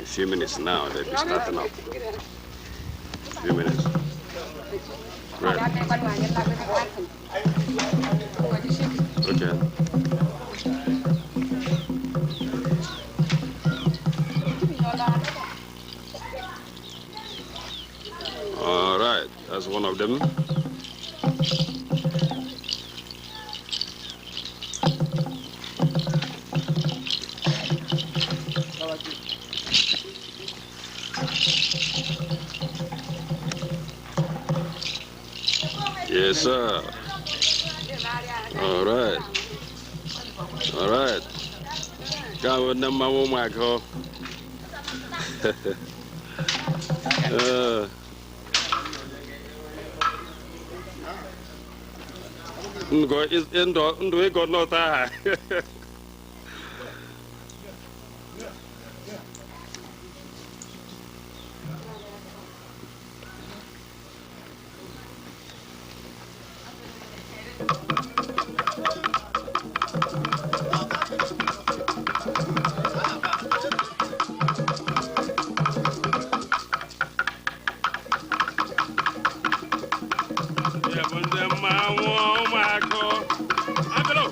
A few minutes now, they'll be starting up. A few minutes. Right. Okay. All right, that's one of them. Yes, sir. All right. All right. Ka bụ ndị mmanwụ ụmụaka. Ee. Ndụ ịgọ nọta ha. Ya bụ ndị mmanwụ ụmụaka. Abịala.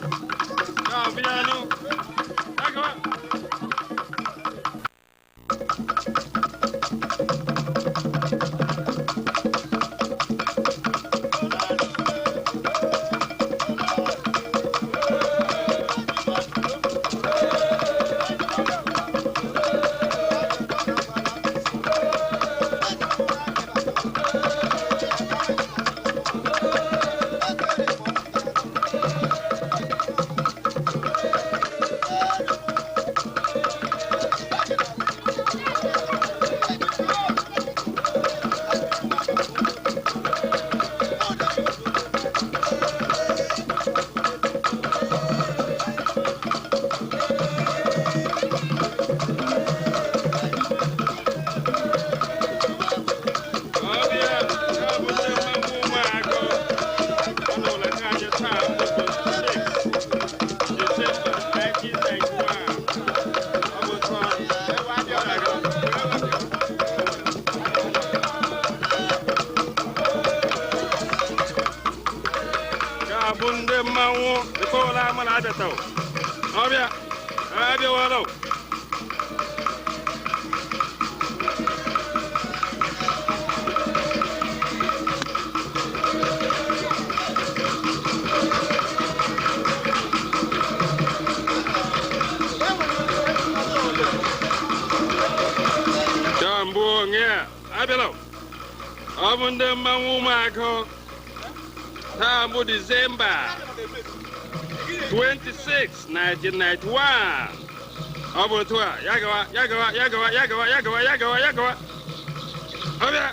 Ka bịanụ. Agawa. Ọbịa, ya bụ ndị mmanwụ ụmụaka. Ọnụ ụlọ ka anyị taa bụ 26 December 1991. Ọ bụ taa. Ka bụ ndị mmanwụ ịkpọwara ama na abịata o. Ọbịa, abịawala o. Ka mbụ onye a abịala o. Ọ bụ ndị mmanwụ ụmụaka. Taa bụ Disemba 26, 1991. Ọ bụ otu a, ya gawa, ya gawa, ya gawa, ya gawa, ya gawa, ya gawa, ya gawa. Ọbịa.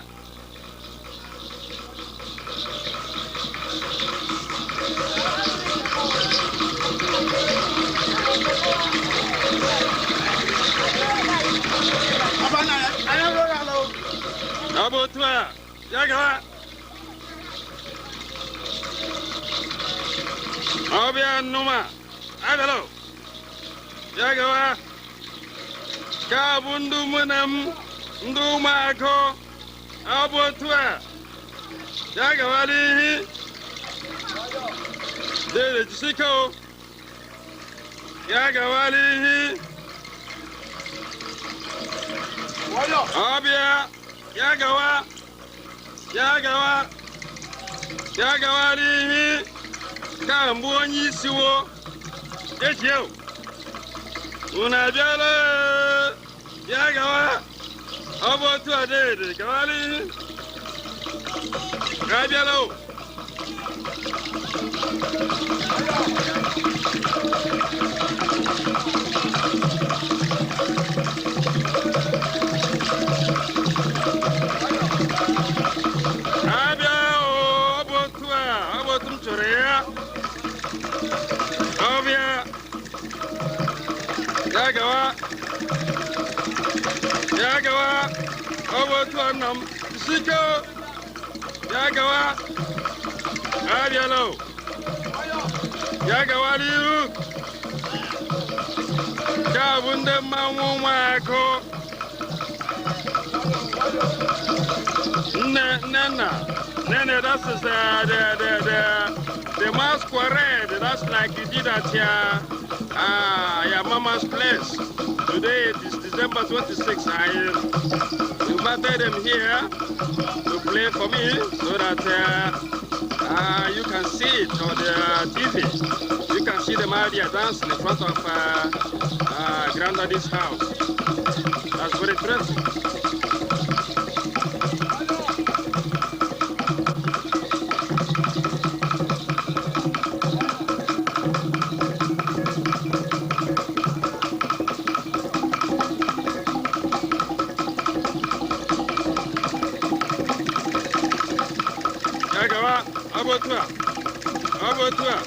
Ọ bụ otu a, ya gawa. Ọbịa nnụma, abịala o. Ya gawa. Ka bụ ndị ụmụnne m, ndị ụmụaka. Ọ bụ otu a, ya gawa n'ihi. Dede jisike o. Ya gawa n'ihi. Ọbịa, ya gawa. Ya gawa. Ya gawa n'ihi. Ka mbụ onye isi wo. Echie o. Unu abịala. Ya gawa. Ọ bụ otu a dede gawa n'ihi. Abịala o. Abịa o, ọ bụ otu a, ọ bụ otu m chọrọ ya. Ọbịa. Ya gawa. Ya gawa. Ọ bụ otu a nna m. Jisike o. Ya gawa. Abịala o. Ya gawa n'ihu. Nke a bụ ndị mmanwụ ụmụaka. Nana. Nene, that is the masquerade. That's like you did at your mama's place. Today it is December 26th. I invited them here to play for me so that you can see it on the TV. You can see them out there dancing in front of Granddaddy's house. That's very interesting. Ya gawa, ọ bụ otu a, ọ bụ otu a.